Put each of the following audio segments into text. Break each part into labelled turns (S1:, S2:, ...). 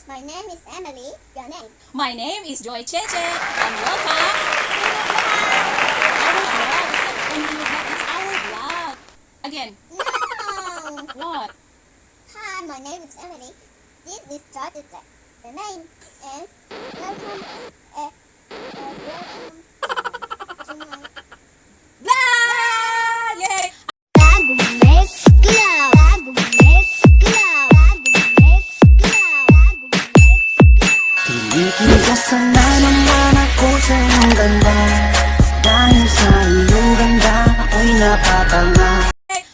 S1: My name is Emily. Your name?
S2: My name is Joy Cheche and welcome to our vlog. It's not only your vlog, it's our vlog. Again,
S1: No!
S2: What?
S1: Hi, my name is Emily. This is Joy Cheche. Your name? And welcome, welcome to my
S2: Vlog! Yay!
S3: Kinikilasan na naman ako sa iyong ganda. Dahil sa iyong ganda, ako'y napatanga.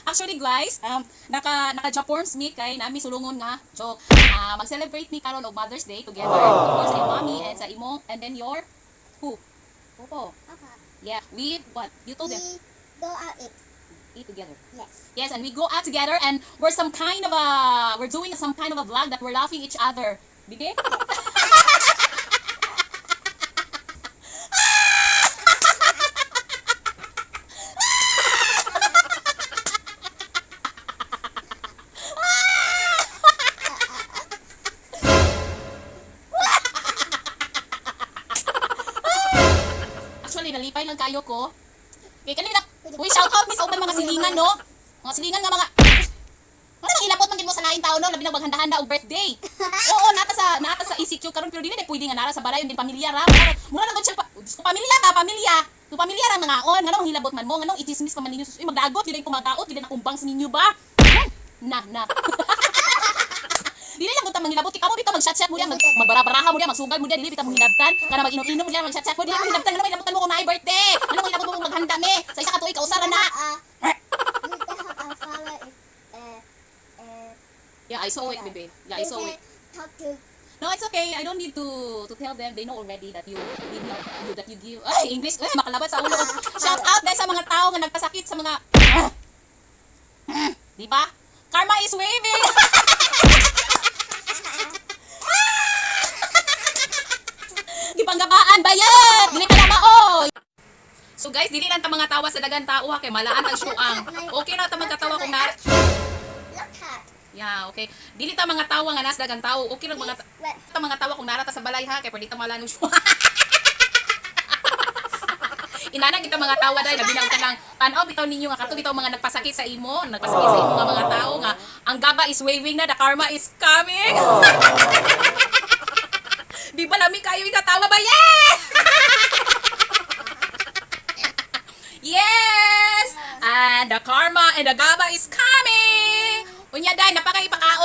S2: Actually guys, naka naka forms mi kay nami sulungon nga joke. Ah, mag-celebrate mi karon og Mother's Day together. Of course, sa imong mommy and sa imo and then your who? Popo.
S1: Papa.
S2: Yeah, we what? You told them
S1: We go out eat.
S2: Eat together.
S1: Yes.
S2: Yes, and we go out together and we're doing some kind of a vlog that we're laughing each other. Bige? Actually, nalipay lang kayo ko. Kay kanina, uy, shout out mi sa uban mga silingan, no? Mga silingan nga mga Ano nang ilapot man gid mo sa laing tao, no? Labi na maghanda-handa og birthday. Oo, nata sa ECQ karon pero dili na pwede nga nara sa balay din pamilya ra. Mura na gud siya pa, Diyos ko, pamilya ka, pamilya. Kung pamilya ra mangaon, nganong hilabot man mo, nganong i-dismiss pa man ninyo? Sus, uy, magdagot gid ang kumagaot, gid ang kumbang sa ninyo ba? Na, na. Dili lang gud ta manghilabot kay kamo bitaw mag-chat-chat mo diya, magbarabaraha mo diya, magsugal mo diya, dili bitaw mo hinabtan, kana mag-inom-inom mo diya, mag-chat-chat mo, dili mo hinabtan, nganong hilabotan mo kung naay birthday? Nganong hilabot mo kung maghanda me? Sa isa ka tuig kausa ra na.
S1: You tell our father is
S2: Yeah, I saw it, baby. Yeah, I
S1: you
S2: saw
S1: can
S2: it.
S1: talk to
S2: No, it's okay. I don't need to tell them. They know already that you give you that you give. Ay, English. Ay, makalabat sa ulo. Shout out din sa mga tao nga nagpasakit sa mga. Di ba? Karma is waving. Gipanggabaan bayad. Dili ka na mao. So guys, dili lang ta mga tawa sa dagan tao ha kay malaan ang syuang. Okay ra ta magkatawa kung na
S1: Look at.
S2: Yeah, okay. Dili ta mga tawa nga nas dagan tao. Okay lang mga
S1: Wait.
S2: ta mga tawa kung narata sa balay ha kay pwede ta malan og syuang. Inana kita mga tawa dahil labi na og kanang tan-aw bitaw ninyo nga kato bitaw mga nagpasakit sa imo, nagpasakit sa imo nga mga tao nga ang gaba is waving na, the karma is coming. Di ba lami kayo ikatawa ba? Yes! Yes! And the karma and the gaba is coming! Unya day, napakaipakaon.